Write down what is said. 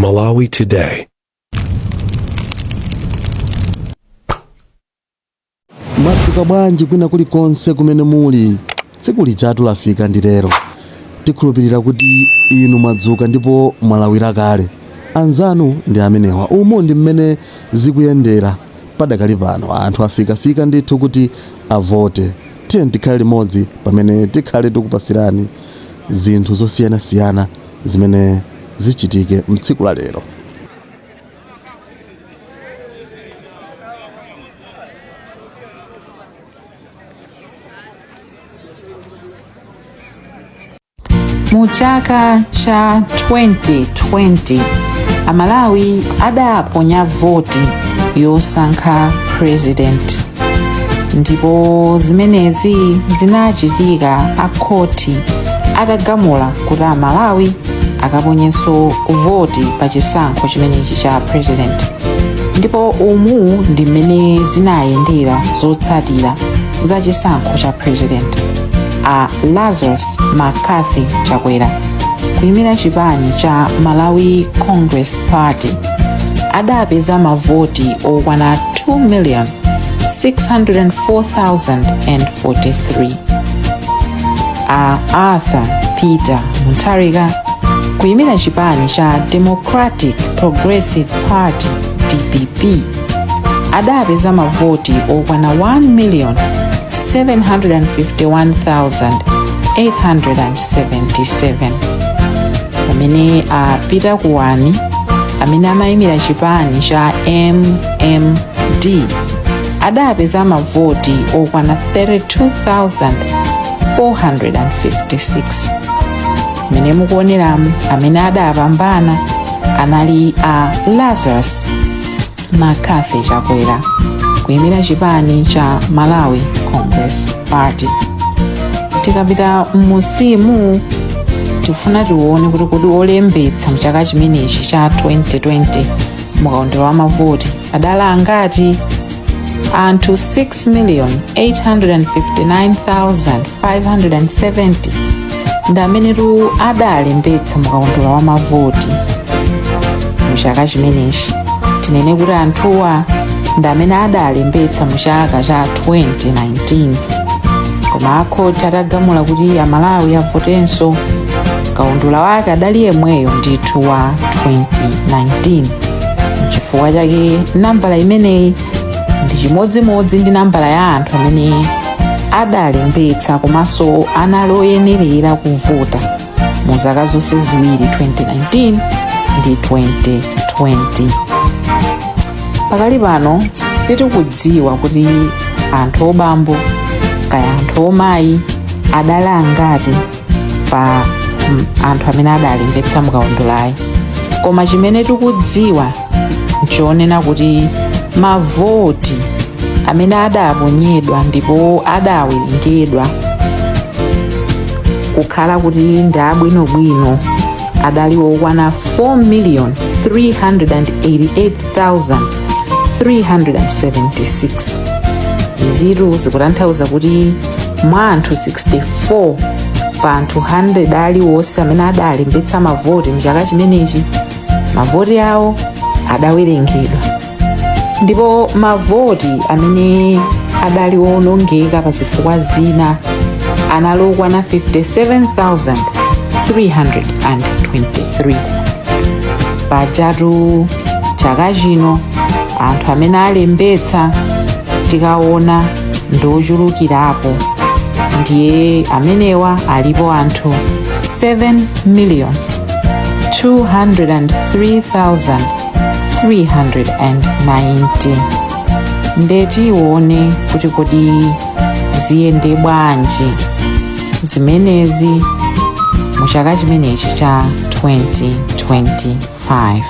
Malawi Today. Mwadzuka bwanji kwina kulikonse kumene muli? Tsiku lijatu lafika ndi lero. Tikhulupirira kuti inu mwadzuka ndipo mwalawira kale. Anzanu ndi amenewa. Umu ndi mmene zikuyendera padakali pano. Anthu afikafika ndithu kuti avote. Tiyeni tikhale limodzi pamene tikhale tikupasirani zinthu zosiyanasiyana zimene zichitike mtsiku la lero. Mu chaka cha 2020 Amalawi adaponya voti yosankha president, ndipo zimenezi zinachitika akhoti atagamula kuti Amalawi akaponyenso voti pa chisankho chimenechi cha president. Ndipo umu ndi mmene zinayendera zotsatira za chisankho cha president. A Lazarus McCarthy Chakwera kuyimira chipani cha Malawi Congress Party adapeza mavoti okwana 2,604,043. A Arthur Peter Mutharika kuyimira chipani cha Democratic Progressive Party DPP adapeza mavoti okwana 1,751,877, pamene a Peter Kuwani amene amayimira chipani cha MMD adapeza mavoti okwana 32,456. Mmene mukuoneramu, amene adapambana anali a Lazarus McCarthy Chakwera kuyimira chipani cha Malawi Congress Party. Tikapita m'musimu, tifuna tione kuti kodi olembetsa mchaka chimenechi cha 2020 mukaundula wa mavoti adali angati. Anthu 6,859,570 ndi amenetu adalembetsa mukaundula wa mavoti mu chaka chimenechi. Tinene kuti anthuwa ndi amene adalembetsa mu chaka cha 2019, koma akhoti atagamula kuti Amalawi avotenso, kaundula wake adali yemweyo ndithu wa 2019. Chifukwa chake nambala imeneyi ndi chimodzimodzi ndi nambala ya anthu amene adalembetsa komanso anali oyenerera kuvota mu zaka zonse ziwiri, 2019 ndi 2020. Pakali pano sitikudziwa kuti anthu obambo kaya anthu omayi adali angati pa anthu amene adalembetsa mukaundulayi, koma chimene tikudziwa nchonena kuti mavoti amene adaponyedwa ndipo adawerengedwa kukhala kuti ndi abwinobwino adali okwana 4,388,376. Izitu zikutanthauza kuti mwa anthu 64 pa anthu 100 aliwonse amene adalembetsa mavoti mchaka chimenechi, mavoti awo adawerengedwa, ndipo mavoti amene adali owonongeka pa zifukwa zina anali okwana 57,323. Pajatu chaka chino anthu amene alembetsa tikaona ndiochulukirapo, ndiye amenewa alipo anthu 7 million 203,390. Nde tione kuti kodi ziyende bwanji zimenezi mu chaka chimenechi cha 2025.